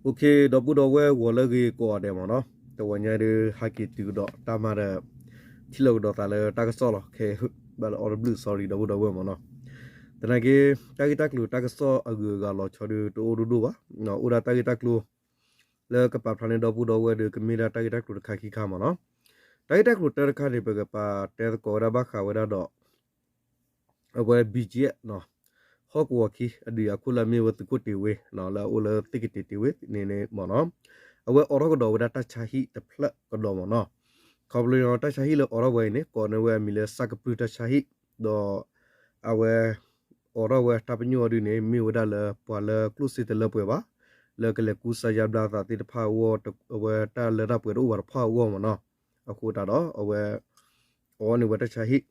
ဒီပုၢ်ဒီဝဲၢ်ဂီၤလၢအဂ့ၤကိးဂၤဒဲးမ့ၢ်နီၤ, တဝီညါဒုး ဟဲက့ၤတုၤကဒီးတၢ်မၤဒီး ထံၣ်လိာ်ကဒီးသးလၢတၢ်ကစီၣ်လီၤ. ခဲအံၤ ဘၣ်လၢ အီတဘျုး sorry ဒီပုၢ်ဒီဝဲၢ်မ့ၢ်နီၤ. သနာ်က့ တၢ်ဂ့ၢ်တၢ်ကျိၤတၢ်ကစီၣ်အဂုၤအဂၤလီၤဆီဒုးတအိၣ်ဒိၣ်ဒိၣ်ဘၣ်, အိၣ်ဒၣ်တၢ်ဂ့ၢ်တၢ်ကျိၤ လၢကပာ်ဖျါန့ၢ်ဒီပုၢ်ဒီဝဲၢ်ဒီး ကမ့ၢ်ဒၣ်တၢ်ဂ့ၢ်တၢ်ကျိၤတခါခံခါမ့ၢ်နီၤ. တၢ်ဂ့ၢ်တၢ်ကျိၤတၢတခါန့ၣ် ပကပာ်တဲသကိးဝဲဒၣ်ဘၣ်ဃးဝဲဒၣ်ဒီး အဝဲ ဘံၣ်ကၠံၣ်အဲး ဟီၣ်ကဝီၤခံ အဒုးယၤခိၣ်လၢအမ့ၢ်ဝဲသုးခိၣ်တ့ၤဝ့ လၢအအိၣ်လၢသ့ၣ်ကတ့ၤတ့ၤဝ့န့ၣ်န့ၣ်မ့ၢ်နီၤ, အဝဲအိးထီၣ်ကဒီးဝဲဒၣ်တၢ်ဆါဟံၣ်တဖျၢၣ်ကဒီးမ့ၢ်နီၤ. ခီဖျိတၢ်ဆါဟံၣ်လၢအိးထီၣ်ဝဲအံၤန့ၣ် ကိးန့ၢ်ဝဲအမံၤလၢ စကပြုၢ် တၢ်ဆါဟံၣ်, ဒီး အဝဲ အိးထီၣ်ဝဲတၢ်ပညိၣ်အီၤဒုန့ၣ် မ့ၢ်ဝဲဒၣ်လၢပှၤလၢကျိၣ်စ့တလၢပှဲၤဘၣ်, လၢကလဲၤကူစါယါဘျါသးသ့ၣ်တဖၣ်အဂီၢ် အဝဲတၢ်လၢတၢ်ပှဲၤတအိၣ်ဘၣ်တဖၣ်အဂီၢ်မ့ၢ်နီၤ. အဃိသတးဒီး အဝဲ အိးန့ၢ်ဝဲတၢ်ဆါဟံၣ်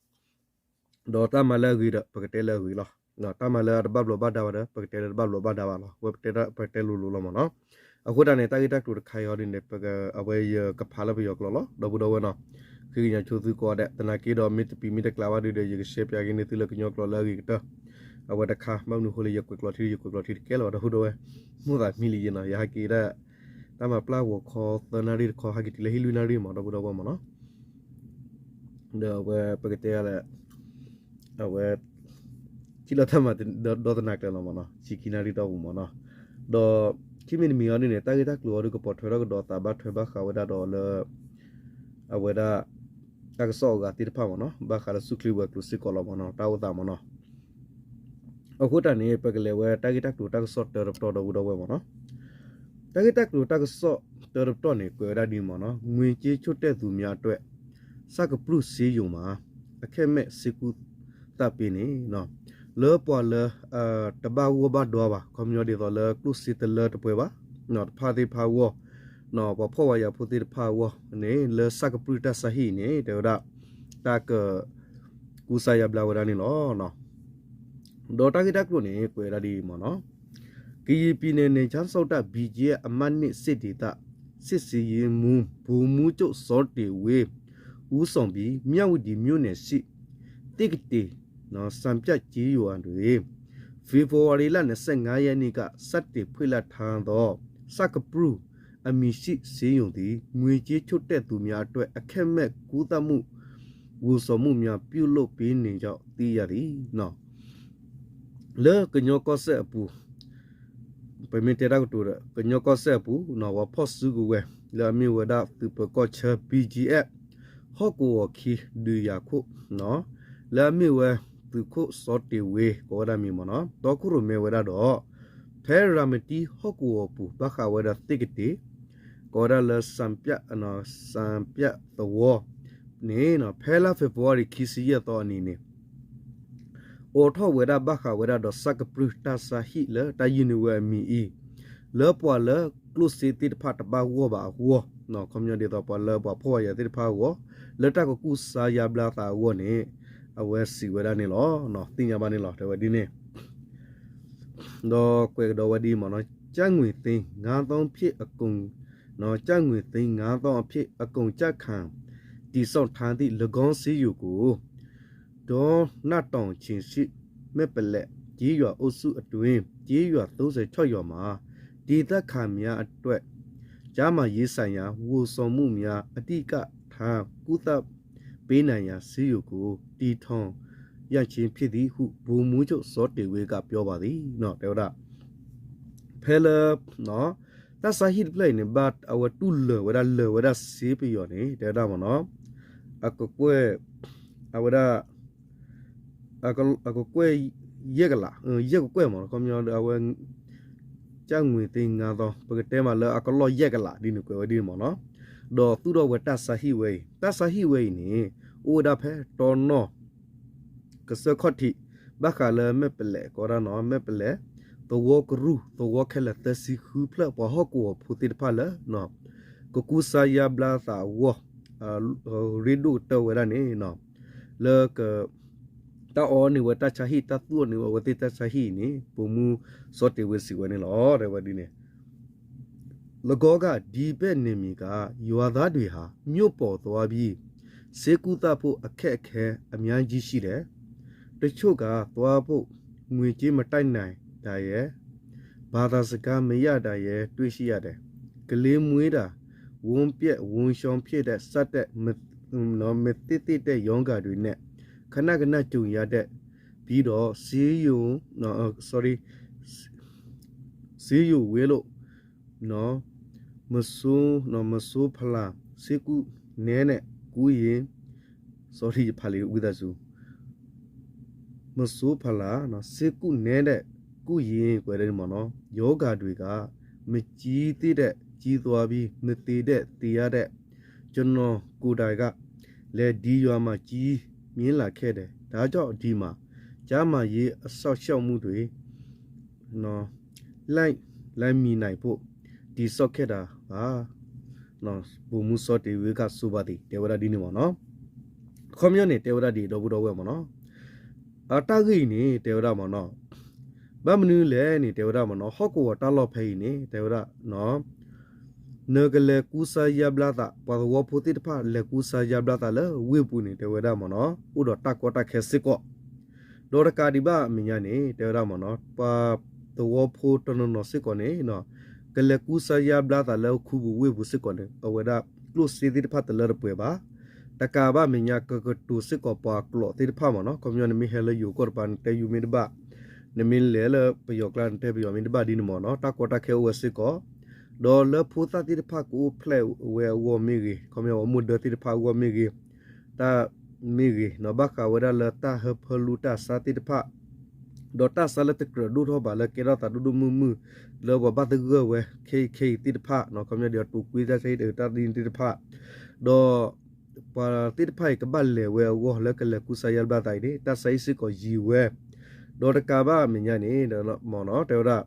ဒီးတၢ်မၤလၢအဂ့ၤဒီး ပကတဲလၢအဂ့ၤလီၤ. တၢ်မၤလၢအတဘၣ်ဘျီးဘၣ်ဒါဘၣ်ဒီး ပကတဲလၢတဘၣ်ဘျီးဘၣ်ဒါဘၣ်လီၤ. ဝဲပတဲပတဲလိၤလိၤလီၤမ့ၢ်နီၤ. အဃိသတးန့ၣ် တၢ်ဂ့ၢ်တၢ်ကျိၤတခါအံၤအီၤဒ်န့ၣ် အဝဲယကဖးလၢပယီၤကျိာ်လီၤ ဒီပုၢ်ဒီဝဲၢ်နီၤ. ဃ့ကညးဆိသုကိးဂၤဒဲး သနာ်က့ဒီး မ့ၢ်တပံၤမ့ၢ်တကျါဘၣ်ဒုဒီး ယကရှဲပၠးက့ၤန့ၢ်သုလၢကညီကျိာ်လၢအဂ့ၤကတၢၢ် အဝဲတခါ ဘၣ်မနုၤအဃိလၢယကွဲးကျိာ်ထံ ယကွဲးကျိာ်ထံတကဲလၢၤဘၣ် ဒီပုၢ်ဒီဝဲၢ်, မိၣ်သးမံလံယနီၤ ယဟဲက့ၤဒၣ် တၢ်မၤပျၢ်ဂီၤခီသၢနၣ်ရံၣ်တခီ ဟဲက့ၤတုၤလၢဟံၣ်လွံၢ်နၣ်ရံၣ်မ့ၢ် ဒီပုၢ်ဒီဝဲၢ်မ့ၢ်နီၤ. ဒီးအဝဲပကတဲလဲၣ်, အဝဲ ထံၣ်လိာ်တၢ်မၤဒီသနာ်ကျၢၤလီၤမ့ၢ်နီၤ ဆံခံနၣ်ရံၣ်တီၢ်ပူၤမ့ၢ်နီၤ. ဒီး ခံမံၤတမံၤအီၤဒ်န့ၣ် တၢ်ဂ့ၢ်တၢ်ကျိၤအီၤဒုးကပိာ်ထွဲထီၣ်ကဒီးသးဘၣ်ထွဲဘၣ်ဃးဝဲဒၣ်ဒီးလၢ အဝဲဒၣ် တၢ်ကစီၣ်အဂၤသ့ၣ်တဖၣ်မ့ၢ်နီၤ ဘၣ်ဃးလၢဆူၣ်ချ့ဝဲၤကျိၤစ့ၢ်ကီးလီၤမ့ၢ်နီၤ တၢ်အိၣ်သးမ့ၢ်နီၤ. အဃိတၢ်န့ၣ် ပကလဲၤဝဲတၢ်ဂ့ၢ်တၢ်ကျိၤတၢ်ကစီၣ်တၢတပတီၢ်ဒီပုၢ်ဒီဝဲၢ်မ့ၢ်နီၤ. တၢ်ဂ့ၢ်တၢ်ကျိၤတၢ်ကစီၣ်တၢတပတီၢ်န့ၣ် ကွဲးဝဲဒၣ်ဒ်မ့ၢ်နီၤ ငွေကြေးချိတ်ဆက်သူများအတွက် စကပြုၢ်ဆေးရုံမှာ အခက်မဲ့ဆေးကုသပေးနေ လၢပှၤလၢ တဘၣ်ဂီၢ်ဘၣ်ဒွါဘၣ် ခီပညီဒ်သိးလၢကျိၣ်စ့တလၢတပှဲၤဘၣ် တဖၣ်သ့ၣ်တဖၣ်အဂီၢ် ပှၤဖှီၣ်ဝဲယာ်ဖိသ့ၣ်တဖၣ်အဂီၢ်န့ၣ် လၢစကပြုၢ်တၢ်ဆါဟံၣ်အံၤန့ၣ် တဲဝဲဒၣ် တၢ်က ကူစါယါဘျါဝဲဒၣ်န့ၣ်လီၤ. ဒီးတၢ်ဂ့ၢ်တၢ်ကျိၤန့ၣ် ကွဲးဝဲဒၣ်ဒ်အံၤမ့ၢ်နီၤ, ကရင်ပြည်နယ် နယ်ခြားစောင့်တပ် ဘီၣ်ကၠံၣ်အဲး အမှတ်နှစ် စစ်ဒေသ စစ်ဆင်ရေးမှူး ဗိုလ်မှူးချုပ် စောတ့ၢ်ဝေ ဦးဆောင်ပြီး မြဝတီမြို့နယ်ရှိ သစ်ကတ့ၢ် စံပြကျေးရွာတွင် ဖေဖော်ဝါရီလ နှစ်ဆယ့်ငါးရက်နေ့က စတင်ဖွင့်လှစ်ထားသော စကပြုၢ် အမည်ရှိဆေးရုံသည် ငွေကြေးချို့တဲ့သူများအတွက် အခက်မဲ့ကုသမှု ဝန်ဆောင်မှုများ ပြုလုပ်ပေးနေကြောင်း သိရသည်. လၢကညီကီၢ်စဲၣ်အပူၤ ပမ့ၢ်တဲတၢ်ကတိၤဒီး ကညီကီၢ်စဲၣ်အပူၤ ပှၤဖီၣ်စုကဝဲၤ လၢအမ့ၢ်ဝဲဒၣ်သုးပၢၤကီၢ်ဆၢ ဘီၣ်ကၠံၣ်အဲး ဟီၣ်ကဝီၤခံ ဒုးယၤခိၣ် လၢအမ့ၢ်ဝဲသုးခိၣ်စီၤတ့ၢ်ဝ့ ကိးဝဲဒၣ်မံၤမ့ၢ်နီၤ တီခိၣ်ရိၣ်မဲဝဲဒၣ်ဒီး ဖဲရၤမတံဟီၣ်ကဝီၤပူၤ ဘၣ်ဃးဝဲဒၣ်သ့ၣ်ကတ့ၢ် ကိးဝဲဒၣ်လၢ စံပြသဝီန့ၣ် ဖဲလါဖ့ၤဘြူၤအါရံၤ ခံဆံယဲၢ်သီအနံၤန့ၣ် အိးထီၣ်ဝဲဒၣ်ဘၣ်ဃးဝဲဒၣ်ဒီး စကပြုၢ်တၢ်ဆါဟံၣ်လၢတၢ်ယုၢ်န့ၢ်ဝဲအမံၤအံၤ လၢပှၤလၢကျိၣ်စ့သ့ၣ်တဖၣ်တဘၣ်ဂီၢ်ဘၣ်အဂီၢ် ခီပညီဒ်သိးပှၤလၢပှၤဖှီၣ်ဝဲယာ်သ့ၣ်တဖၣ်အဂီၢ် လၢတၢ်ကကူစါယါဘျါသးအဂီၢ်န့ၣ် အဝဲစံးဝဲဒၣ်န့ၣ်လီၤ. သ့ၣ်ညါဘၣ်န့ၣ်လီၤ တဲဝဲဒ်န့ၣ် ဒီးကွဲးကဒီးဝဲဒ်အံၤမ့ၢ်နီၤ ကျပ်ငွေသိန်း ငါးသောင်းဖြင့် အကုန် ကျပ်ငွေသိန်း ငါးသောင်းအဖြစ် အကုန်ကျခံ တည်ဆောက်ထားသည့် ၎င်းဆေးရုံကို ဒေါနတောင် ခြေရှိ မဲပလဲ့ ကျေးရွာအုပ်စုအတွင်း ကျေးရွာ သုံးဆယ့်ခြောက် ရွာမှာ ဒေသခံများအတွက် ကျန်းမာရေးဆိုင်ရာ ဝန်ဆောင်မှုများ အဓိကထား ကုသပေးနိုင်ရာ ဆေးရုံကို တည်ထောင်ရခြင်းဖြစ်သည်ဟု ဗိုလ်မှူးချုပ် စောတ့ၢ်ဝ့ က ပြောပါသည် တဲဝဲဒၣ် ဖဲလၢ တၢ်ဆါဟံၣ်တဖျၢၣ်အံၤန့ၣ် ဘၣ်အဝဲတူၢ်လၢာ်ဝဲဒၣ် လၢာ်ဝဲဒၣ်စ့ပယီၤန့ၣ် တဲဝဲဒၣ်မ့ၢ်နီၤ အကကွဲၢ် အဝဲဒၣ် အကကွဲၢ် ယဲၢ်ကလး ယဲၢ်ကကွဲၢ်မ့ၢ်နီၤ ခီပညီအဝဲ ကျပ်ငွေသိန်း ငါးသောင်း ပကတဲမးလၢအကလီၢ်ယဲၢ်ကလး ဒ်န့ၣ်ကွဲးဝဲဒ်န့ၣ်မ့ၢ်နီၤ ဒီးသူၣ်ထီၣ်ဝဲတၢ်ဆါဟံၣ်ဝဲအံၤ တၢ်ဆါဟံၣ်ဝဲအံၤန့ၣ် အိၣ်ဝဲဒၣ်ဖဲတီနီၢ် ကစၢၢ်ခီၣ်ထံး ဘၣ်ဃးလၢမဲၣ်ပလဲၣ် ကိးဒၣ်နီၤ မဲၣ်ပလဲၣ် သဝီကရူၢ် သဝီခဲလၢာ် သၢဆံဃုဖျၢၣ် ပှၤဟီၣ်ကဝီၤဖိသ့ၣ်တဖၣ်လၢ ကကူစါယါဘျါသးအဂီၢ် ရ့ဒိၣ်ကတၢၢ်ဝဲဒၣ်န့ၣ် လၢက တၢ်အီန့ၢ်ဝဲတၢ်ဆါဟံၣ် တၢ်သူၣ်အီၣ်န့ၢ်ဝဲအဝဲသ့ၣ်တၢ်ဆါဟံၣ်အံၤန့ၣ် ဗိုလ်မှူး စောတ့ၢ်ဝ့ စံးဝဲန့ၣ်လီၤ တဲဝဲဒ်န့ၣ် လၢဂီၢ်ဂၤ ဒီဘက်နယ်မြေက ရွာသားတွေဟာ မြို့ပေါ်သွားပြီး ဆေးကုသဖို့ အခက်အခဲ အများကြီးရှိတယ်။ တချို့က သွားဖို့ ငွေကြေးမတတ်နိုင်တာရယ်၊ ဘာသာစကားမရတာရယ် တွေ့ရှိရတယ်။ ကလေးမွေးတာ၊ ဝမ်းပျက်၊ ဝမ်းလျှောဖြစ်တဲ့ စတဲ့ မ- နော် မသိသင့်တဲ့ရောဂါတွေနဲ့ ခဏခဏကြုံရတဲ့ ပြီးတော့ ဆေးရုံ နော် sorry ဆေးရုံဝေးလို့ နော် မစိုးနော် မစိုးဖလာဆေးကုနဲနဲ့ ကူးရင် sorry ယဖးလီၤဝံသးစူၤ မစိုးဖလာနော် ဆေးကုနဲတဲ့ ကုရင် ကွယ်တဲ့မနော် ယောဂါတွေက မကြီးသင့်တဲ့ကြီးသွားပြီး မသေတဲ့သေရတဲ့ ကျွန်တော်ကိုယ်တိုင်ကလည်းဒီရွာမှာကြီးမြင့်လာခဲ့တယ်။ ဒါကြောင့်ဒီမှာကျန်းမာရေးအစောင့်ရှောက်မှုတွေနော် လိုက်လိုက်မီနိုင်ဖို့တည်ဆောက်ခဲ့တာပါနော် ဗိုလ်မှူးစောတေဝင်းကဆိုပါသည် တဲဝဲဒၣ်ဒ်န့ၣ်မနော် ခီပညီန့ၣ် တဲဝဲဒၣ်ဒ်ဒီပုၢ်ဒီဝဲၢ်မ့ၢ်နီၤ, အတၢ်ဂ့ၢ်အံၤန့ၣ် တဲဝဲဒၣ်မ့ၢ်နီၤ, ဘၣ်မနုၤလဲၣ်န့ၣ် တဲဝဲဒၣ်မ့ၢ်နီၤ ဟီၣ်ကဝီၤတၢ်လီၢ်ဖဲအံၤန့ၣ် တဲဝဲဒၣ် နကလဲၤကူစါယါဘျါသး ပှၤသဝီဖိသ့ၣ်တဖၣ် လဲၤကူစါယါဘျါသးလၢဝ့ၢ်ပူၤန့ၣ် တဲဝဲဒၣ်မ့ၢ်နီၤ အိၣ်ဒီးတၢ်ကီတၢ်ခဲစ့ၢ်ကီး ဒီးတကးဒံးဘၣ်အမဲာ်ညါန့ၣ် တဲဝဲဒၣ်မ့ၢ်နီၤ ပှၤသဝီဖိတနီၤနီၤစ့ၢ်ကီးန့ၣ် ကလဲၤကူစါယါဘျါသးလၢခူပူၤဝ့ၢ်ပူၤစ့ၢ်ကီးန့ၣ် အဝဲဒၣ်ကျိၣ်စ့သ့ၣ်တဖၣ်တလၢတပှဲၤဘၣ်. တကးဘၣ်မဲာ်ညါ ကကတိၤစ့ၢ်ကီးပှၤကျိာ်သ့ၣ်တဖၣ်မ့ၢ်နီၤ ခီပညီ နမ့ၢ်ဟဲလၢယိၤကီၢ်တပၤ နတဲယိၤမ့ၢ်တဘၣ်, နမ့ၢ်လဲၤလၢပယီၤကျါ နတဲပယီၤမ့ၢ်တဘၣ်ဒ်န့ၣ်မ့ၢ်နီၤ တၢ်ကီတၢ်ခဲအိၣ်ဝဲစ့ၢ်ကီး, ဒီးလၢဖိသၣ်သ့ၣ်တဖၣ်ကအိၣ်ဖျဲၣ်ဝဲအဂီၢ်မ့ၢ်ဂ့ၤ, ခီပညီ ပှၤမိၢ်ဒၢသ့ၣ်တဖၣ်အဂီၢ်မ့ၢ်ဂ့ၤ, တၢ်မ့ၢ်ဂ့ၤနီၤ ဘၣ်ဃးဝဲဒၣ်လၢတၢ်ဟၢဖၢလူတၢ်ဆါသ့ၣ်တဖၣ် ဒီးတၢ်ဆါလၢတကြၢးဒိၣ်ထီၣ်ဘၣ်လၢကဲထီၣ်သးဒိၣ်ဒိၣ်မုၢ်မုၢ် လၢပှၤဘၣ်သဂၢၢ်ဝဲခဲအံၤခဲအံၤသ့ၣ်တဖၣ်နီၤ ခီပညီ ဒ်အတိၤကွ့တၢ်ဆါဟံၣ် တၢ်ဒ်န့ၣ်သ့ၣ်တဖၣ်, ဒီးပှၤသ့ၣ်တဖၣ်အံၤကဘၣ်လဲၤဝဲအဂီၢ်လၢကလဲၤကူစါယါဘျါသးအံၤန့ၣ် တၢ်ဆါဟံၣ်စ့ၢ်ကီးယံၤဝဲ, ဒီးတကးဘၣ်အမဲာ်ညါန့ၣ် မ့ၢ်နီၤ တဲဝဲဒၣ်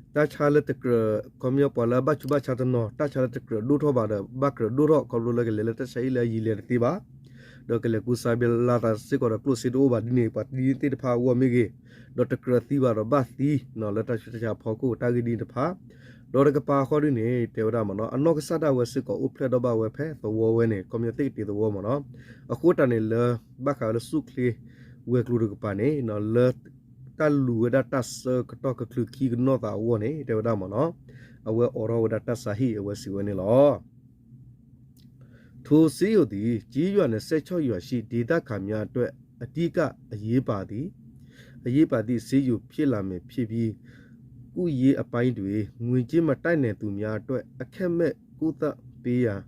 တၢ်ဆါလၢတကြၢး ခီပညီ ပှၤလၢအဘၣ်ဆူးဘၣ်ဆါတနီၤ တၢ်ဆါလၢတကြၢးဒိၣ်ထီၣ်ဘၣ်ဒီး ဘၣ်ကြၢးဒိၣ်ထီၣ် ခီဖျိလၢကလဲၤလၢတၢ်ဆါဟံၣ်လၢအယံၤလဲၤတသ့ဘၣ်, ဒီးကလဲၤကူစါဘျါသးစ့ၢ်ကီးဒီးကျိၣ်စ့တအိၣ်ဘၣ်ဒ်န့ၣ် ပှၤတံၤသ့ၣ်တဖၣ်အဂီၢ်မ့ၢ်ဂ့ၤ, ဒီးတကြၢးသံဘၣ်ဒီးဘၣ်သံနီၤ လၢတၢ်ဆူးတၢ်ဆါအဖီခိၣ် တၢ်ဂ့ၢ်ဒ်န့ၣ်တဖၣ်, ဒီးတကပၤဃီဒ်န့ၣ် တဲဝဲဒၣ်မ့ၢ်နီၤ အနီၢ်ကစၢ်ဒၣ်ဝဲစ့ၢ်ကီးအိၣ်ဖျဲၣ်ထီၣ်ဘၣ်ဝဲဖဲသဝီဝဲန့ၣ် ခီပညီသ့ၣ်ကတ့ၤသဝီမ့ၢ်နီၤ, အဃိတၢ်န့ၣ်လၢ ဘၣ်ဃးလၢဆူၣ်ချ့ဝဲၤကျိၤတကပၤန့ၣ် လၢ တၢ်လူၤဝဲဒၣ်တၢ်ဆၢကတီၢ်ကချုးခံကနီၣ်သးအဂီၢ်န့ၣ် တဲဝဲဒၣ်မ့ၢ်နီၤ, အဝဲအိးထီၣ်ဝဲဒၣ်တၢ်ဆါဟံၣ်အဝဲစံးဝဲန့ၣ်လီၤ. ထိုဆေးရုံသည် ကျေးရွာနှစ်ဆယ့်ခြောက်ရွာရှိ ဒေသခံများအတွက် အဓိကအရေးပါသည် အရေးပါသည့်ဆေးရုံဖြစ်လာမည်ဖြစ်ပြီး ကုရေးအပိုင်းတွင် ငွေကြေးမတတ်နိုင်သူများအတွက် အခက်မဲ့ကုသပေးရန်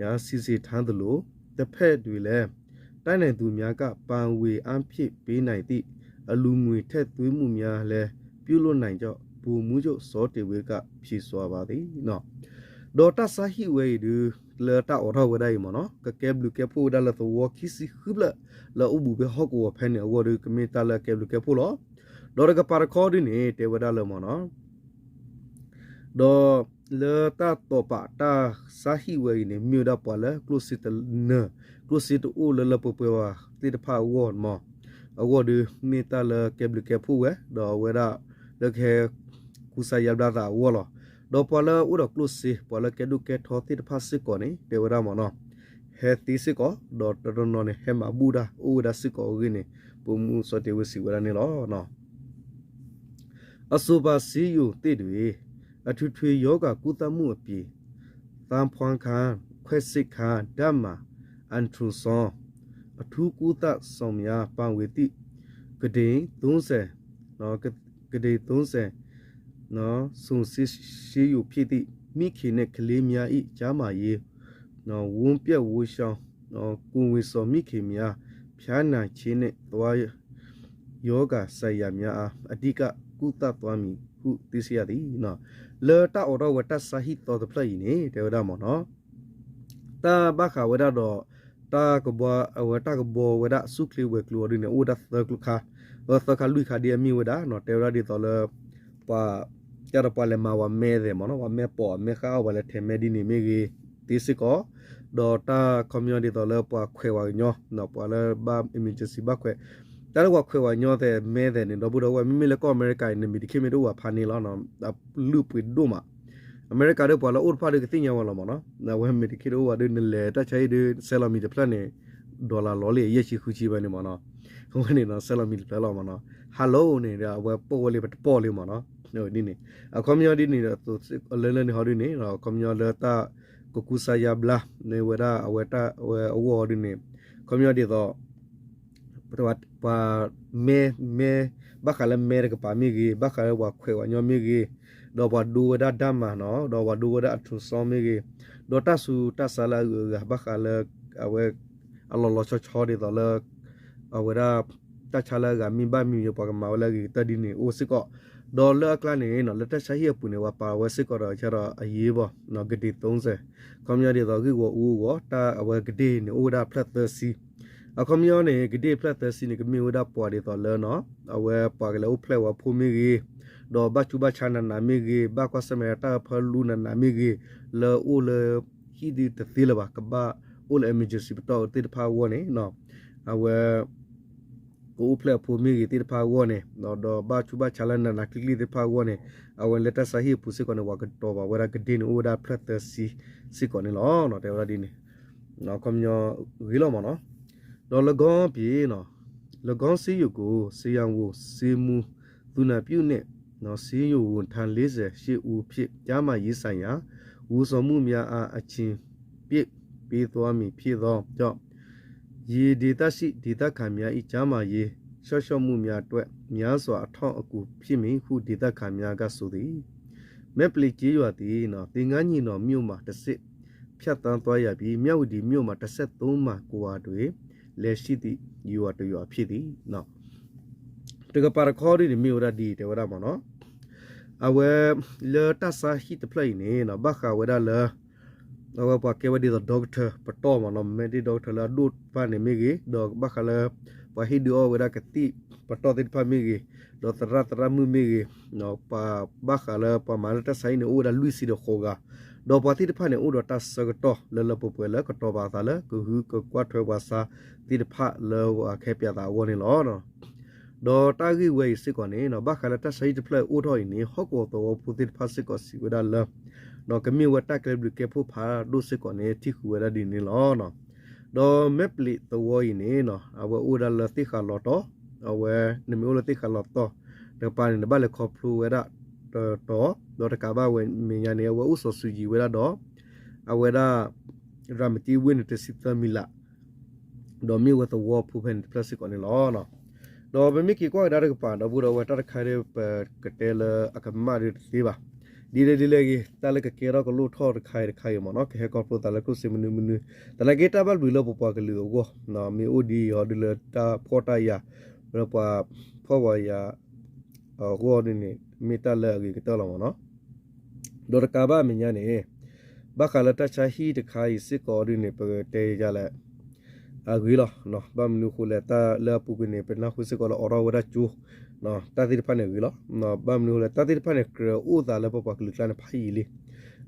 ရာစီစဉ်ထားသလို တစ်ဖက်တွင်လည်း တတ်နိုင်သူများက ပန်ဝေအားဖြည့်ပေးနိုင်သည့် အလှူငွေထည့်သွင်းမှုများလည်း ပြုလုပ်နိုင်ကြောင်း ဗိုလ်မှူးချုပ် စောတင်ဝင်းက ဖြေဆိုပါသည် ဒီးတၢ်ဆါဟံၣ်ဝဲအံၤဒုး လၢတၢ်အိးထီၣ်ဝဲဒၣ်အံၤမ့ၢ်နီၤ ကကဲဘျုးကဲဖှိၣ်ဝဲဒၣ်လၢသဝီခံဆံဃုဖျၢၣ် လၢအအိၣ်ဘူးဖဲဟီၣ်ကဝီၤဖဲန့ၣ်အဂီၢ်ဒုး ကမ့ၢ်တၢ်လၢအကဲဘျုးကဲဖှိၣ်လီၤ. ဒီးတကပၤတခီဒုးန့ၣ် တဲဝဲဒၣ်လၢမ့ၢ်နီၤ ဒီးလၢတၢ်တိာ်ပာ်တၢ်ဆါဟံၣ်ဝဲအံၤန့ၣ် မ့ၢ်ဝဲဒၣ်ပှၤလၢကျိၣ်စ့တနၢၤ ကျိၣ်စ့တအိၣ်လၢလၢပှဲၤပှဲၤဘၣ်သ့ၣ်တဖၣ်အဂီၢ်မ့ၢ် အဂီၢ်ဒုး မ့ၢ်တၢ်လၢကဲဘျုးကဲဖှိၣ်ဝဲ ဒီးအဝဲဒၣ်လၢကဟဲ ကူစါယါဘျါသးအဂီၢ်လီၤ. ဒီးပှၤလၢအိၣ်ဒီးကျိၣ်စ့ ပှၤလၢကဲဒိၣ်ကဲထီသ့ၣ်တဖၣ်စ့ၢ်ကီးန့ၣ် တဲဝဲဒၣ်မ့ၢ်နီၤ ဟဲသ့စ့ၢ်ကီး ဒီးတနီၤနီၤန့ၣ် ဟဲမၤဘူၣ်တၢ် အိၣ်ဝဲဒၣ်စ့ၢ်ကီးအဂ့ၢ်န့ၣ် ပိာ်မုၣ်စီၤတ့ဝ့စံးဝဲဒၣ်န့ၣ်လီၤ. အဆိုပါဆေးရုံသစ်တွင် အထွေထွေရောဂါကုသမှုအပြင် သန်းဖွင့်ခန်း၊ ခွဲစိတ်ခန်း၊ ဓာတ်မှန်၊ ultrasound၊ အထူးကုသဆောင်များ ပါဝင်သည့် ကုတင်သုံးဆယ် ကုတင်သုံးဆယ် စုံစစ်ဆေးရုံဖြစ်သည့် မိခင်နှင့်ကလေးများ၏ ကျန်းမာရေး ဝမ်းပျက်ဝမ်းလျှော ကိုယ်ဝန်ဆောင်မိခင်များ ဖျားနာခြင်းနှင့် သွားရောဂါဆိုင်ရာများအား အဓိကကုသသွားမည်ဟု သိရှိရသည် လၢတၢ်အိးထီၣ်ဝဲတၢ်ဆါဟံၣ်သီတဖျၢၣ်အံၤန့ၣ် တဲဝဲဒၣ်မ့ၢ်နီၤ တၢ်ဘၣ်ဃးဝဲဒၣ်ဒီး တၢ်ကဘှါ အဝဲတၢ်ကဘှီဝဲဒၣ်ဆူၣ်ချ့ဝဲၤကျိၤအီၤဒ်န့ၣ် အိၣ်ဝဲဒၣ်သၢကျိၤခါ, ဒီးသၢခါလွံၢ်ခါဒ်အမ့ၢ်ဝဲဒၣ်နီၤ တဲဝဲဒၣ်ဒ်သိးလၢ ပှၤ တၢ်ဒီးပှၤလဲၤမၤဝဲမဲသဲးမ့ၢ်နီၤ ပှၤမဲပိာ်အမဲဃါအီၣ်ပှၤလဲၤထဲးမဲဒ်န့ၣ်မ့ၢ်ဂ့ၤ သ့စ့ၢ်ကီး, ဒီးတၢ်ခီပညီဒ်သိးလၢပှၤခွဲးဝဲကညီ ပှၤလၢဘၣ် emergency ဘၣ်ခွဲး, တၢ်လၢပှၤခွဲးဝဲကညီသဲးမဲသဲးန့ၣ် ဒီပုၢ်ဒီဝဲၢ် မ့မ့ၢ်လၢကီၢ်အမဲရကၤအံၤန့ၣ် Medicaid မ့ၢ်တအိၣ်ဘၣ်ဖးန့ၣ်လီၤ, အလုၢ်ပှ့ၤဒိၣ်မး, အမဲရကၤဒီးပှၤလၢအိၣ်တဖၣ်ဒီးကသ့ၣ်ညါဝဲလီၤမ့ၢ်နီၤ, အဝဲ Medicaid တအိၣ်ဘၣ်ဒီး နလဲၤတၢ်ဆါဟံၣ်ဒီး ဆဲးလီၤမံၤတဖျၢၣ်န့ၣ် dollar လီၤလံ အယဲၢ်ဆံဃုဆံဘၣ်န့ၣ်မ့ၢ်နီၤ, အဝဲန့ၣ်နီၤ ဆဲးလီၤမံၤတဖျၢၣ်လီၤမ့ၢ်နီၤ, Hello န့ၣ်ဒီး အဝဲပိာ်ဝဲလံပတပိာ်လံမ့ၢ်နီၤ ဒ်န့ၣ် အခီပညီဒ်န့ၣ်ဒီး လၢလၢန့ၣ်ဟီဒ်န့ၣ် အခီပညီလၢတၢ်ကကူစါယါဘျါ န့ၢ်ဝဲဒၣ်အဝဲတၢ်ဝဲအဂီၢ်ဒ်န့ၣ် အခီပညီဒ်သိး ပှၤ မဲ မဲ ဘၣ်ဃးလၢမဲတကပၤမ့ၢ်ဂ့ၤ, ဘၣ်ဃးလၢပှၤခွဲးပှၤညီမ့ၢ်ဂ့ၤ, ဒီးပှၤဒိဝဲဒၣ်ဒၣ်မၤနီၤ, ဒီးပှၤဒိဝဲဒၣ်အထူးစီမ့ၢ်ဂ့ၤ, ဒီးတၢ်ဆူးတၢ်ဆါလၢအဂုၤအဂၤ ဘၣ်ဃးလၢ အဝဲ အလီၤလီၤဆီဆီဒ်သိးလၢ အဝဲဒၣ် တၢ်ဆါလၢအဂၤမ့ၢ်ဘၣ်မံၤ ပှၤကမၤဝဲလၢအဂ့ၤကတၢၢ်ဒ်န့ၣ်အိၣ်စ့ၢ်ကီး, ဒီးလၢအကျါန့ၣ်နီၤ လၢတၢ်ဆါဟံၣ်အပူၤန့ၣ် ပှၤပာ်ဝဲစ့ၢ်ကီးဒီး ဆဲဒီးအယ့ၢ်ဘီ ကဒ့းသုံးဆယ်, အခီပညီဒ်သိးဂ့ၢ်ဝီအူအဂီၢ် တၢ်အဝဲကဒ့ၣ်န့ၣ် အိၣ်ဝဲဒၣ်ဖျၢၣ်သၢဆံ, အခီပညီန့ၣ် ကဒ့ၣ်ဖျၢၣ်သၢဆံန့ၣ် ကမ့ၢ်ဝဲဒၣ်ပှၤဒ်သိးလၢနီၤ အဝဲပှၤကလဲၤအိၣ်ဖျဲၣ်ဝဲဖိမ့ၢ်ဂ့ၤ, ဒီးဘၣ်ဆူးဘၣ်ဆါနးနးမ့ၢ်ဂ့ၤ, ဘၣ်ကွၢ်ဆၢၣ်မဲာ်တၢ်ဖၢလူနးနးမ့ၢ်ဂ့ၤ, လၢအိၣ်လၢ ဟံၣ်ဒုတသ့လၢၤဘၣ် ကဘၣ်အိၣ်လၢ emergency ပတီၢ်သ့ၣ်တဖၣ်အဂီၢ်န့ၣ် အဝဲ ကအိၣ်ဖျဲၣ်အဖိမ့ၢ်ဂ့ၤသ့ၣ်တဖၣ်အဂီၢ်န့ၣ် ဒီးဘၣ်ဆူးဘၣ်ဆါလၢနးနးကျံၤကျံၤသ့ၣ်တဖၣ်အဂီၢ်န့ၣ် အဝဲလၢတၢ်ဆါဟံၣ်အပူၤစ့ၢ်ကီးန့ၣ် ပှၤကတီၤဘၣ်ဝဲဒၣ်ကဒ့ၣ်န့ၣ် အိၣ်ဝဲဒၣ်ဖျၢၣ်သၢဆံစ့ၢ်ကီးန့ၣ်လီၤ. တဲဝဲဒၣ်ဒ်န့ၣ် အခီပညီဂ့ၤလီၤမ့ၢ်နီၤ, ဒီးလၢကီၢ်ပံၤနီၤ လၢကီၢ်စ့ယိၤကိး စ့ယၣ်ဝိၤ စ့မူ သုနၢ်ပျုၢ်န့ၣ် စ့ယိၤဝိၤ ထါလ့စဲး ရှ့ၣ်အူဖျ့ၣ် ကျန်းမာရေးဆိုင်ရာ ဂူာ်စီၤမူမၠါအါအဆံပျ့ၣ် ပေးသွားမည်ဖြစ်သောကြောင့် ရေဒေသရှိဒေသခံများ၏ ကျန်းမာရေးစောင့်ရှောက်မှုများအတွက် များစွာအထောက်အကူဖြစ်မည်ဟု ဒေသခံများကဆိုသည်. မဲပလီးကျေးရွာသည် သင်္ဃန်းညီနောင်မြို့မှာ တစ်ဆင့်ဖြတ်သန်းသွားရပြီး မြဝတီမြို့မှာ တစ်ဆင့်သုံးမိုင်ကွာတွင် လည်ရှိသည့် ရွာတစ်ရွာဖြစ်သည်. တကပၤတခီဒ်န့ၣ် မ့ၢ်ဝဲဒၣ်ဒ်တဲဝဲဒၣ်မ့ၢ်နီၤ, အဝဲ လၢတၢ်ဆါဟံၣ်တဖျၢၣ်အံၤန့ၣ် ဘၣ်ဃးဝဲဒၣ်လၢ အဝဲပှၤကဲဝဲဒ်သိး doctor ပတီၢ်မ့ၢ်နီၤ, မ့ၢ်ဒ် doctor လၢအဒိၣ်တဖၣ်န့ၣ်မ့ၢ်ဂ့ၤ, ဒီးဘၣ်ဃးလၢ ပှၤဟ့ၣ်ဒုးအီၣ်ဝဲဒၣ်ကသံၣ်ပတီၢ်သ့ၣ်တဖၣ်မ့ၢ်ဂ့ၤ, ဒီးသရၣ်သရၣ်မုၣ်မ့ၢ်ဂ့ၤ, ပှၤဘၣ်ဃးလၢပှၤမၤလၢတၢ်ဆါဟံၣ်န့ၣ် အိၣ်ဝဲဒၣ်လွံၢ်ဆံဒီးဃိးဂၤ, ဒီးပှၤသ့ၣ်တဖၣ်န့ၣ် အိၣ်ဒီးတၢ်ဆၢကတီၢ်လၢလၢပှဲၤပှဲၤလၢကတီၤပာ်အသးလၢ ကဂုာ်ကကွၢ်ထွဲပှၤဆါသ့ၣ်တဖၣ်လၢပှၤကဟဲပၠးသးအဂီၢ်န့ၣ်လီၤ. ဒီးတၢ်ဂ့ၢ်ဝဲအံၤစ့ၢ်ကီးန့ၣ် ဘၣ်ဃးလၢတၢ်ဆါဟံၣ်တဖျၢၣ်အိၣ်ထီၣ်အံၤန့ၣ် ဟီၣ်ကဝီၤသဝီဖိသ့ၣ်တဖၣ်စ့ၢ်ကီးစံးဝဲဒၣ်လၢ ကမ့ၢ်ဝဲတၢ်ကဲဘျုးကဲဖှိၣ်ဖးဒိၣ်စ့ၢ်ကီးန့ၣ် ထံၣ်ဃုာ်ဝဲဒၣ်ဒ်န့ၣ်လီၤ. ဒီးမဲပလံးသဝီအံၤန့ၣ် အဝဲအိၣ်ဝဲဒၣ်လၢသ့ၣ်ဃးလီၤတီၤ, အဝဲ နမ့ၢ်အိၣ်လၢသ့ၣ်ဃးလီၤတီၤတကပၤန့ၣ် နဘၣ်လဲၤခီဖျိဝဲဒၣ်တတီၤ, ဒီးတကးဘၣ်ဝဲမဲာ်ညါန့ၣ် အဝဲအိၣ်စီၤစုၤယံၤဝဲဒၣ်ဒီး အဝဲဒၣ် ရၤမတံဝ့ၢ်န့ၣ် တဆံသၢမံၤလး ဒီးမ့ၢ်ဝဲသဝီဖိဖဲန့ၣ်တဖျၢၣ်စ့ၢ်ကီးန့ၣ်လီၤ. ဒီးပမ့ၢ်က့ၤကွၢ်ကဒါတကပၤ ဒီပုၢ်ဒီဝဲၢ် တၢ်တခါဒီး ပကတဲလၢအကမၣ်ဒီးတသ့ဘၣ်. ဒ်လဲၣ်ဒ်လဲၣ်ဂ့ၤ တၢ်လၢကကဲထီၣ်ကလိၣ်ထီၣ်တခါအံၤတခါအံၤမ့ၢ်နီၤ ကဟဲခီဖျိသးလၢကျိၣ်စ့မနုၤမနုၤ, သနာ်က့တၢ်ဘၣ်ဘျုးလၢပပှၤကလုာ်အဂီၢ် မ့ၢ်အိၣ်ဒ်အံၤဟီဒ်လၢတၢ်ဖှီၣ်တၢ်ယာ် လၢပှၤဖှီၣ်ပှၤယာ် အဂီၢ်ဒ်န့ၣ် မ့ၢ်တၢ်လၢအဂ့ၤကတၢၢ်လီၤမ့ၢ်နီၤ. ဒီးတကးဘၣ်အမဲာ်ညါန့ၣ် ဘၣ်ဃးလၢတၢ်ဆါဟံၣ်တခါအံၤစ့ၢ်ကီးဒ်န့ၣ် ပကတဲယၤလဲၣ် အဂ့ၤလီၤ. ဘၣ်မနုၤအဃိလဲၣ် တၢ်လၢအပူၤကွံာ်န့ၣ် ပနၢ်ဟူစ့ၢ်ကီးလၢအိးထီၣ်ဝဲဒၣ်ကၠိ တၢ်သ့ၣ်တဖၣ်န့ၣ်အဂ့ၤလီၤ. ဘၣ်မနုၤအဃိလဲၣ် တၢ်သ့ၣ်တဖၣ်န့ၣ် ကြၢးအိၣ်သးလၢပပှၤကလုာ်အကျါန့ၣ် ဖးယံာ်လံ.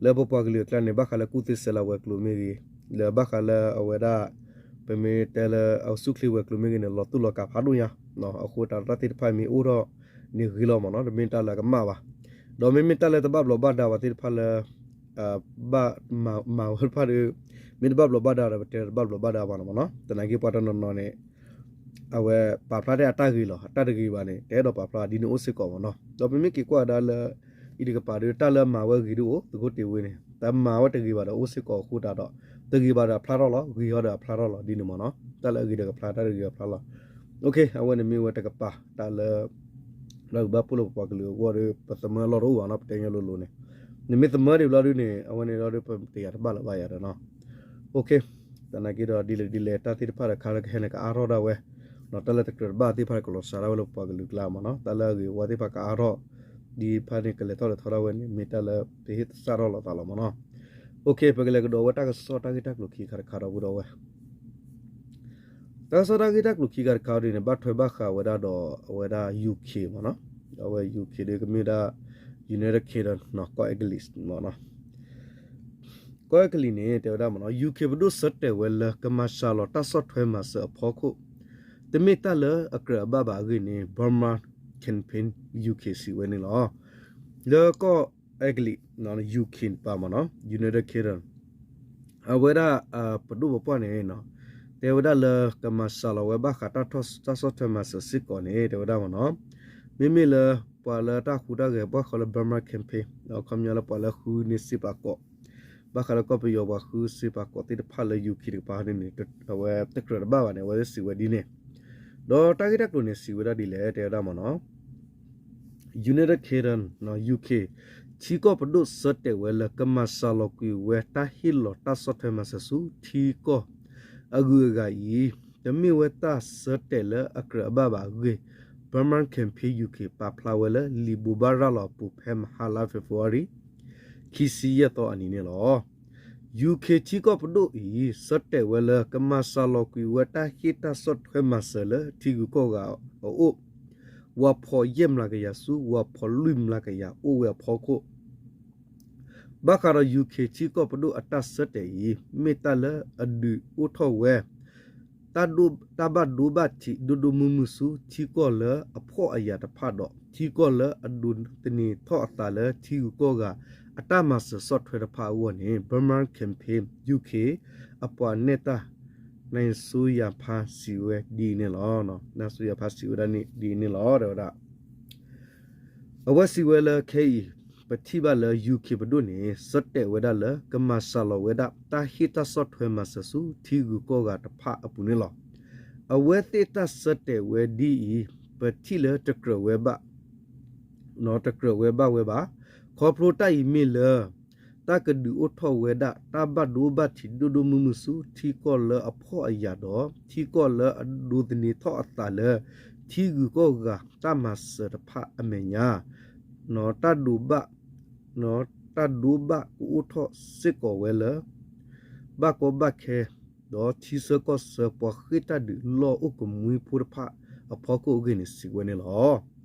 လၢပပှၤကလုာ်အကျါန့ၣ် ဘၣ်ဃးလၢကူၣ်သ့ဆဲးလၤဝဲၤကျိၤမ့ၢ်ဂ့ၤ, လၢဘၣ်ဃးလၢအဝဲဒၣ် ပမ့ၢ်တဲလၢအဆူၣ်ချ့ဝဲၤကျိၤမ့ၢ်ဂ့ၤန့ၣ် လီၤတူၢ်လီၤကာ်ဖးဒိၣ်ညါ. အဃိသတးဒီးတၢ်သ့ၣ်တဖၣ်မ့ၢ်အိၣ်ထီၣ်န့ၣ်ဂ့ၤလီၤမ့ၢ်နီၤ, တမ့ၢ်တၢ်လၢအကမၣ်ဘၣ်. ဒီးမ့မ့ၢ်တၢ်လၢတဘၣ်ဘျီးဘၣ်ဒါပှၤသ့ၣ်တဖၣ်လၢ ဘၣ်မၤဝဲတဖၣ်ဒီး မ့ၢ်တဘၣ်ဘျီးဘၣ်ဒါဒီး ပတဲတဘၣ်ဘျီးဘၣ်ဒါဘၣ်နီၤမ့ၢ်နီၤ. သနာ်က့ပှၤတနီၤနီၤန့ၣ် အဝဲပာ်ဖျါထဲအတၢ်ဂ့ၤလီၤ, အတၢ်တဂ့ၤဘၣ်န့ၣ် တအဲၣ်ဒိးပာ်ဖျါဒ်န့ၣ်အိၣ်စ့ၢ်ကီးမ့ၢ်နီၤ. ဒီးပမ့ၢ်က့ၤကွၢ်ကဒါလၢ အံၤတကပၤဒီး တၢ်လၢအမၤဝဲဂ့ၤဒ်အိၣ် သုးခိၣ်တ့ၢ်ဝ့န့ၣ် တမၤဝဲတဂ့ၤဘၣ်ဒီးအိၣ်စ့ၢ်ကီးအဃိသတးဒီး တဂ့ၤဘၣ်ဒီးအဖျါထီၣ်လီၤ, ဂ့ၤဟီဒီးအဖျါထီၣ်လီၤ ဒ်န့ၣ်မ့ၢ်နီၤ. တၢ်လၢအဂ့ၤဒီးကဖျါ တၢ်တဂ့ၤဒီးဖျါလီၤ. အဝဲန့ၣ်မ့ၢ်ဝဲတကပၤ တၢ်လၢ လၢဂုၢ်ဘၣ်ဖှိၣ်လၢပပှၤကလုာ်အဂီၢ်ဒီး ပသမၢလီၢ်တအိၣ်ဘၣ်နီၤ, ပတဲညီလိၤလိၤန့ၣ် နမ့ၢ်သမၢဒံးဘျီဒုန့ၣ် အဝဲန့ၣ်လီၤဒီး ပတယၤတဘၣ်လၢၤဘၣ်ယၤဒီးနီၤ. သနာ်က့ဒီး ဒ်လဲၣ်ဒ်လဲၣ် တၢ်သ့ၣ်တဖၣ်ဒီးခါလၢကဟဲန့ၣ် ကအါထီၣ်ဒၣ်ဝဲ, တၢ်လၢတကြၢးတဘၣ်သ့ၣ်တဖၣ်န့ၣ် ကလီၤစှၤဒၣ်ဝဲလၢပပှၤကလုာ်ကျါမ့ၢ်နီၤ. တၢ်လၢအဂ့ၤအဝါသ့ၣ်တဖၣ်ကအါထီၣ် ဒ်တဖၣ်န့ၣ် ကလဲၤထီၣ်လဲၤထီဒၣ်ဝဲန့ၣ် မ့ၢ်တၢ်လၢပဟ့ၣ်သဆၣ်ထီၣ်လိာ်သးလီၤမ့ၢ်နီၤ. ပကလဲၤကဒီးဝဲတၢ်ကစီၣ်တၢ်ဂ့ၢ်တၢ်ကျိၤခံခါတခါဒီပုၢ်ဒီဝဲၢ် တၢ်ကစီၣ်တၢ်ဂ့ၢ်တၢ်ကျိၤခံခါတခါဒ်န့ၣ် ဘၣ်ထွဲဘၣ်ဃးဝဲဒၣ်ဒီးအဝဲဒၣ် UK မ့ၢ်နီၤ. အဝဲ UK ဒီးကမ့ၢ်ဝဲဒၣ် United Kingdom နီၤ, ကီၢ်အဲကလံးမ့ၢ်နီၤ. ကီၢ်အဲကလံးန့ၣ် တဲဝဲဒၣ်မ့ၢ်နီၤ UK ပဒိၣ်ဆၢတဲာ်ဝဲလၢ ကမၤစှၤလီၤတၢ်ဆီၣ်ထွဲမၤစၢၤအဖီခိၣ် တမ့ၢ်တၢ်လၢအကြၢးအဘၣ်ဘၣ်အဂ့ၢ်န့ၣ် Burma Campaign UK စံးဝဲန့ၣ်လီၤ. လၢကီၢ်အဲကလံး UK တကပၤမ့ၢ်နီၤ United Kingdom အဝဲဒၣ် ပဒိၣ်ပပှၢ်န့ၣ် တဲဝဲဒၣ်လၢကမၤစှၤလီၤဝဲဘၣ်ဃးတၢ်ဆီၣ်ထွဲမၤစၢၤစ့ၢ်ကီးန့ၣ် တဲဝဲဒၣ်မ့ၢ်နီၤ မ့မ့ၢ်လၢ ပှၤလၢတၢ်ဟူးတၢ်ဂဲၤ ပှၤဃီလၢ Burma Campaign အခီပညီလၢပှၤလၢဃုန့ၢ်စ့ပာ်ကီၢ်, ဘၣ်ဃးလၢကီၢ်ပယီၤပှၤဃုစ့ပာ်ကီၢ်သ့ၣ်တဖၣ်လၢ UK တကပၤန့ၣ်န့ၣ် အဝဲတကြၢးတဘၣ်ဘၣ်န့ၣ် အဝဲသ့ၣ်စံးဝဲဒ်န့ၣ်, ဒီးတၢ်ဂ့ၢ်တၢ်ကျိၤန့ၣ် စံးဝဲဒၣ်ဒ်လဲၣ် တဲဝဲဒၣ်မ့ၢ်နီၤ United Kingdom, UK ထံကီၢ်ပဒိၣ်ဆၢတဲာ်ဝဲလၢ ကမၤစှၤလီၤကွံာ်ဝဲတၢ်ဟ့ၣ်လီၤတၢ်ဆီၣ်ထွဲမၤစၢၤဆူထံကီၢ်အဂုၤအဂၤအံၤ, တမ့ၢ်ဝဲတၢ်ဆၢတဲာ်လၢအကြၢးအဘၣ်ဘၣ်အဂ့ၢ်, Burma Campaign UK ပာ်ဖျါဝဲလၢလံာ်ဘိးဘၣ်ရၤလီၤအပူၤ ဖဲမဟါလါ February ခံဆံယဲၢ်သီအနံၤန့ၣ်လီၤ. UK ထံကီၢ်ပဒိၣ်အံၤ ဆၢတဲာ်ဝဲလၢ ကမၤစှၤလီၤကွံာ်ဝဲတၢ်ဟ့ၣ်တၢ်ဆီၣ်ထွဲမၤစၢၤလၢထံဂုၤကီၢ်ဂၤအအိၣ်, ဝၤဖီၣ်ယဲၢ်မျးကယၤဆူ ဝၤဖီၣ်လွံၢ်မျးကယၤအိၣ်ဝဲအဖီခိၣ်, ဘၣ်ဃးဒီး UK ထံကီၢ်ပဒိၣ်အတၢ်ဆၢတဲာ်အံၤ မ့ၢ်တၢ်လၢအဒုးအိၣ်ထီၣ်ဝဲ တၢ်ဘၣ်ဒိဘၣ်ထံးဒိၣ်ဒိၣ်မုၢ်မုၢ်ဆူထံကီၢ်လၢအဖှီၣ်အယာ်တဖၣ်ဒီး ထံကီၢ်လၢအဒိးသန့ၤထီၣ်အသးလၢထံဂုၤကီၢ်ဂၤအတၢ်မၤစၢၤဆီၣ်ထွဲတဖၣ်အဂီၢ်န့ၣ် Burma Campaign UK အပှၤနဲၣ်တၢ် နၢ်စိယၤဖါစံးဝဲဒ်အံၤန့ၣ်လီၤ. နၢ်စိယၤဖါစံးဝဲဒၣ်န့ၣ်ဒ်အံၤန့ၣ်လီၤ တဲဝဲဒၣ် အဝဲစံးဝဲလၢခဲအံၤ ပထံၣ်ဘၣ်လၢ UK ပဒိၣ်န့ၣ် ဆၢတဲာ်ဝဲဒၣ်လၢ ကမၤစှၤလီၤဝဲဒၣ် တၢ်ဟ့ၣ်တၢ်ဆီၣ်ထွဲမၤစၢၤဆူထံဂုၤကီၢ်ဂၤတဖၣ်အပူၤန့ၣ်လီၤ. အဝဲသ့ၣ်တၢ်ဆၢတဲာ်ဝဲဒ်အံၤ ပထံၣ်လၢတကြၢးဝဲဘၣ် တကြၢးဝဲဘၣ်ဝဲဘၣ်. ခီဖျိတၢ်အံၤမ့ၢ်လၢ တၢ်ကဒုးအိၣ်ထီၣ်ဝဲဒၣ် တၢ်ဘၣ်ဒိဘၣ်ထံးဒိၣ်ဒိၣ်မုၢ်မုၢ်ဆူထံကီၢ်လၢအဖှီၣ်အယာ်ဒီး ထံကီၢ်လၢအဒိးသန့ၤထီၣ်အသးလၢ ထံဂုၤကီၢ်ဂၤတၢ်မၤစၢၤတဖၣ်အမဲာ်ညါ တၢ်ဒိးဘၣ် တၢ်ဒိးဘၣ်ကအိၣ်ထီၣ်စ့ၢ်ကီးဝဲလၢ ဘၣ်ကီဘၣ်ခဲ ဒီးထံဆၢကီၢ်ဆၢပှၤဃ့ၢ်တၢ်ဒုးလီၢ်အိၣ်ကမှံဖိတဖၣ်အဖီခိၣ်အဂ့ၢ်န့ၣ် စံးဝဲန့ၣ်လီၤ.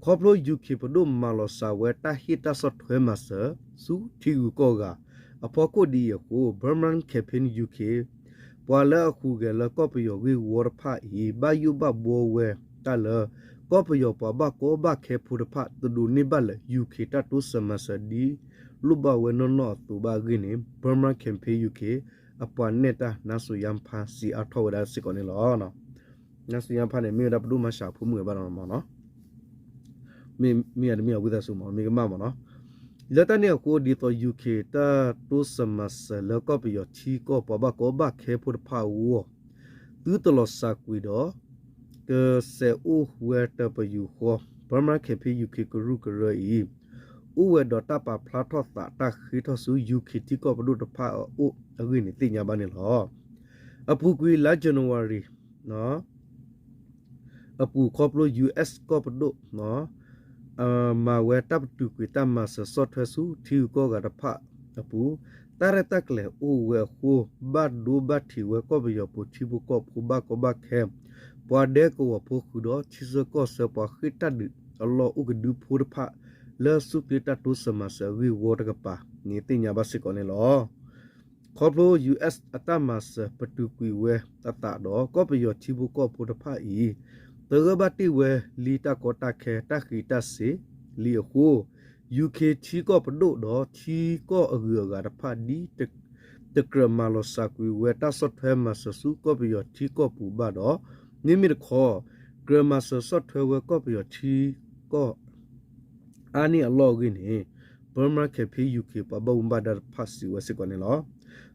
ခီဖျိ UK ပဒိၣ်မၤလီၤစှၤဝဲတၢ်ဟ့ၣ်တၢ်ဆီၣ်ထွဲမၤစၢၤ ဆူထံဂုၤကီၢ်ဂၤအဖီခိၣ်ဒ်အံၤအဃိ Burma Campaign UK ပှၤလၢအဟူးဂဲၤလၢကီၢ်ပယီၤဂ့ၢ်ဝီတဖၣ်အံၤ ဘၣ်ယိၣ်ဘၣ်ဘှီဝဲတၢ်လၢ ကီၢ်ပယီၤပှၤဘၣ်ကီဘၣ်ခဲဖိတဖၣ် တဒိးန့ၢ်ဘၣ်လၢ UK တၢ်တိစၢၤမၤစၢၤဒ်လိၣ်ဘၣ်ဝဲနီၢ်နီၢ်အသိးဘၣ်အဂ့ၢ်န့ၣ် Burma Campaign UK အပှၤနဲၣ်တၢ် နၢ်စိယၤဖါ စံးအါထီၣ်ဝဲဒၣ်စ့ၢ်ကီးန့ၣ်လီၤ. နၢ်စိယၤဖါန့ၣ် မ့ၢ်ဝဲဒၣ်ပဒိၣ်မၤစှၤဖိမုၣ်ဝဲဘၣ်ဒီးမ့ၢ်နီၤ မ့ၢ်အတမ့ၢ်အဝံသးစူၤမ့ၢ် မ့ၢ်ကမၣ်မ့ၢ်နီၤ. လၢတၢ်န့ၣ်အဃိ ဒ်သိး UK တၢ်တိစၢၤမၤစၢၤလၢကီၢ်ပယီၤထံကီၢ်ပှၤဘၣ်ကီဘၣ်ခဲဖိတဖၣ်အဂီၢ် သုတလီၤစှၤကွံာ်ဒီး ကစဲးအိၣ်ဝဲတပယူာ်ဃီ Burma Campaign UK ကရူၢ်ကရၢအံၤ အိၣ်ဝဲဒီးတၢ်ပာ်ဖျါထီၣ်သးတၢ်ဃ့ထီၣ်ဆူ UK ထံကီၢ်ပဒိၣ်တဖၣ်အအိၣ်အဂ့ၢ်န့ၣ် သ့ၣ်ညါဘၣ်န့ၣ်လီၤ. အပူၤကွံာ်လါ January အပူၤခီဖျိ US ကီၢ်ပဒိၣ် မၤဝဲတၢ်ပတုာ်ကွံာ်တၢ်မၤစၢၤဆီၣ်ထွဲဆူထံဂုၤကီၢ်ဂၤတဖၣ်အပူၤ တၢ်ရဲၣ်တၢ်ကျဲၤအိၣ်ဝဲအဃိ ဘၣ်ဒိဘၣ်ထံးဝဲကီၢ်ပယီၤပူၤထံဖိကီၢ်ဖိဘၣ်ကီဘၣ်ခဲ ပှၤဒဲကဝီၤဖိဃုာ်ဒီးထံဆၢကီၢ်ဆၢပှၤဃ့ၢ်တၢ်ဒုးအလီၢ်အိၣ်ကဒုဖိတဖၣ် လၢအစူၢ်က့ၤတၢ်တိစၢၤမၤစၢၤအဂ့ၢ်ဝီတကပၤန့ၣ် သ့ၣ်ညါဘၣ်စ့ၢ်ကီးန့ၣ်လီၤ. ခီဖျိ US အတၢ်မၤစၢၤပတုာ်ကွံာ်ဝဲအသးဒီး ကီၢ်ပယီၤထံဖိကီၢ်ဖိတဖၣ်အံၤ တဂၢၢ်ဘၣ်တ့ၢ်ဝဲလံတၢ်ကီတၢ်ခဲ တၢ်ဃံးတၢ်စ့ၤလံအဃိ UK ထံကီၢ်ပဒိၣ်ဒီးထံကီၢ်အဂုၤအဂၤတဖၣ် ဒ်တကြၢးမၤလီၤစှၤကွံာ်ဝဲတၢ်ဆီၣ်ထွဲမၤစၢၤဆူကီၢ်ပယီၤထံကီၢ်ပူၤဘၣ်ဒီး မ့မ့ၢ်တခီ ကြၢးမၤစၢၤဆီၣ်ထွဲဝဲကီၢ်ပယီၤထံကီၢ် အါန့ၢ်အလီၢ်အဂ့ၢ်န့ၣ် Burma Campaign UK ပှၤဘၣ်မူဘၣ်ဒါတဖၣ်စံးဝဲစ့ၢ်ကီးန့ၣ်လီၤ.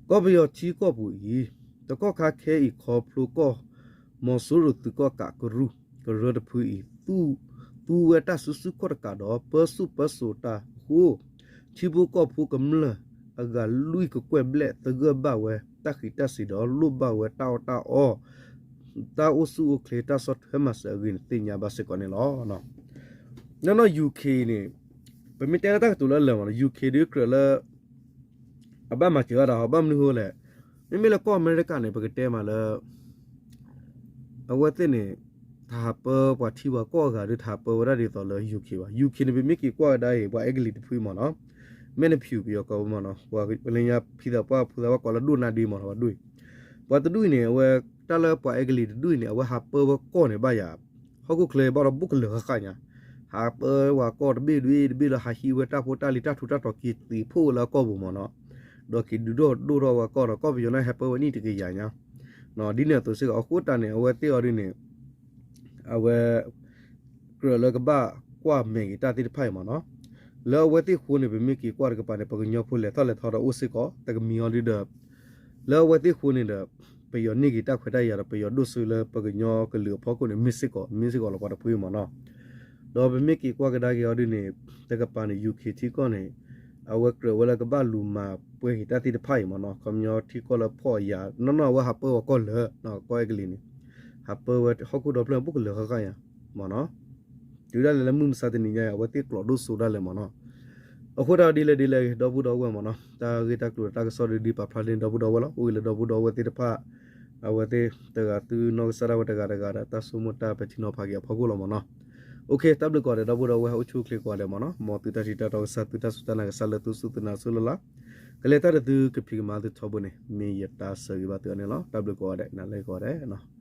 ကီၢ်ပယီၤထံကီၢ်ပူၤအံၤ တကီၢ်ခါခဲအံၤခီဖျိကီၢ် မီၤစိရိၤသုးကီၣ်ကးကရူၢ်ကရၢတဖုအံၤ သူဝဲတၢ်စုဆူၣ်ခီၣ်တကးဒီး ပၢဆူၣ်ပၢစိးတၢ်အဃိ ထံဖိကီၢ်ဖိကမျၢၢ်အဂၤလွံၢ်ကကွဲၢ်ဘျဲၣ် သဂၢၢ်ဘၣ်ဝဲတၢ်ဃံးတၢ်စ့ၤဒီး လိၣ်ဘၣ်ဝဲတၢ်အီၣ်တၢ်အီ တၢ်အိၣ်ဆူၣ်အိၣ်ချ့တၢ်ဆီၣ်ထွဲမၤစၢၤအဂ့ၢ်န့ၣ် သ့ၣ်ညါဘၣ်စ့ၢ်ကီးန့ၣ်လီၤ. နီၢ်နီၢ် UK န့ၣ် ပမ့ၢ်တဲလၢတၢ်ကတိၤလၢအလၢာ်မး UK ဒုးကြၢးလၢ အဘၣ်မၤစၢၤဝဲဒၣ် ဘၣ်မနုၤဃိလဲၣ်, မ့မ့ၢ်လၢကီၢ်အမဲရကၤန့ၣ် ပကတဲမးလၢ အဝဲသ့ၣ်န့ၣ် တဟးပၢပှၤထံပှၤကီၢ်အဂၤဒီး တဟးပၢဝဲဒၣ်ဒ်သိးလၢ UK ဘၣ်. UK န့ၣ် ပမ့ၢ်က့ၤကွၢ်ဝဲဒၣ်အံၤ ပှၤအဲကလံးတဖုမးနီၤ, Manipur ပယီၤကိးမးနီၤ, ပှၤလၢညါဖံသးပှၢ်ဖိသးပှၢ်ကိးလၢဒိၣ်နါဒ့မးနီၤ, ပှၤဒိၣ်အံၤ, ပှၤတဒူၣ်အံၤန့ၣ် အဝဲတၢ်လၢပှၤအဲကလံးတဒူၣ်အံၤန့ၣ် အဝဲဟးပၢဝဲကီၢ်န့ၣ်ဘၣ်ယၤ ဟီၣ်ခိၣ်ချၢဘၣ်ဒီးဘူးကလၢာ်ဃၣ်ဃၣ်ညါ, ဟးပၢဝဲကီၢ်တဘ့ၣ်တဘ့ၣ်တဘ့ၣ်လၢဟးဟံးဝဲတၢ်ဖိတၢ်လံၤတၢ်ထူးတၢ်တီၤက့ၤသ့းဖှိၣ်ဝဲလၢအကီၢ်ပူၤမးနီၤ, ဒီးက့ၤဒုးဒိၣ်ဒိၣ်ထီၣ်ဝဲကီၢ်ဒီး ကီၢ်ပယီၤန့ၣ်ဟဲပၢဝဲနံၣ်တကယၤညါ, ဒ်န့ၣ်အသိးစ့ၢ်ကီး အဃိတၢ်န့ၣ် အဝဲသ့ၣ်အီၤဒ်န့ၣ် အဝဲ ကြၢးလၢကဘၣ် ကွၢ်မဲာ်ဂ့ၤတၢ်သ့ၣ်တဖၣ်အံၤမ့ၢ်နီၤ. လၢအဝဲသ့ၣ်ဃိန့ၣ် ပမ့ၢ်က့ၤကွၢ်တကပၤန့ၣ် ပှၤကညီဖိလဲၤထီၣ်လဲၤထီဒီးအိၣ်စ့ၢ်ကီး တကမံၤအီၤဒုဒီး လၢအဝဲသ့ၣ်ဃိန့ၣ်ဒီး ပယီၤန့ၢ်က့ၤတၢ်ခွဲးတၢ်ယာ်ဒီး ပယီၤဒိၣ်စိလၢပှၤကညီကလုာ်အဖီခိၣ်န့ၣ် မ့ၢ်စ့ၢ်ကီး မ့ၢ်စ့ၢ်ကီးလီၤပှၤတဖုအံၤမ့ၢ်နီၤ. ဒီးပမ့ၢ်က့ၤကွၢ်ကဒါက့ၤအီၤဒုန့ၣ် တကပၤန့ၣ် ယူၤခ့ၤထံကီၢ်န့ၣ် အဝဲကြၢးဝဲလၢကဘၣ်လူၤမၤပှဲၤက့ၤတၢ်သ့ၣ်တဖၣ်အံၤမ့ၢ်နီၤ. ခီပညီထံကီၢ်လၢဖီၣ်အယာ် နီၢ်နီၢ်အဝဲဟးပၢဝဲကီၢ်လၢာ် ကီၢ်အဲကလံးန့ၣ် ဟးပၢဝဲဟီၣ်ခိၣ်ဒီဖျၢၣ်န့ၣ် ဘူးကလၢာ်ဃၣ်ဃၣ်ယါမ့ၢ်နီၤ. တုၤဒၣ်လဲာ်လၢမုၢ်မဆါတနံၤညါအံၤ အဝဲသ့ၣ်ကျိးဒိၣ်စိဒၣ်လဲာ်မ့ၢ်နီၤ. အဃိတၢ်ဒ်လဲၣ်ဒ်လဲၣ်ဂ့ၤ ဒီပုၢ်ဒီဝဲၢ်မ့ၢ်နီၤ တၢ်ဂ့ၢ်တၢ်ကျိၤဒီးတၢ်ကစီၣ်ဒ်ဒ်ပာ်ဖျါန့ၢ်ဒီပုၢ်ဒီဝဲၢ်လီၤ. အိၣ်ဂ့ၤလၢဒီပုၢ်ဒီဝဲၢ်သ့ၣ်တဖၣ် အဝဲသ့ၣ်တဂၤသုနီၢ်ကစၢ်ဒၣ်ဝဲတဂၤတဂၤဒီး တၢ်ဆိကမိၣ်တၢ်ပဲာ်ထံနီၤဖးက့ၤအဖီခိၣ်လီၤမ့ၢ်နီၤ. အိၣ်ခ့ တၢ်ဘျုးကိးဂၤဒဲး ဒီပုၢ်ဒီဝဲၢ် အိၣ်ဆူၣ်အိၣ်ချ့ကိးဂၤဒဲးမ့ၢ်နီၤ. မ်သုတၢ်ထံၣ်တၢ်တီကစၢ် သုတၢ်စူၢ်တၢ်နာ်ကစၢ်လၢသုစူၢ်သုနာ်ဆိလၢ်လၢ် ကလဲၤတၢ်ဒီးသုကဖံးကမၤသုထီဘိန့ၣ် မ့ၢ်ယတၢ်ဆၢဂ့ၤဘၣ်သုအန့ၣ်လီၤ. တၢ်ဘျုးကိးဂၤဒဲး နၤလၢကိးဂၤဒဲး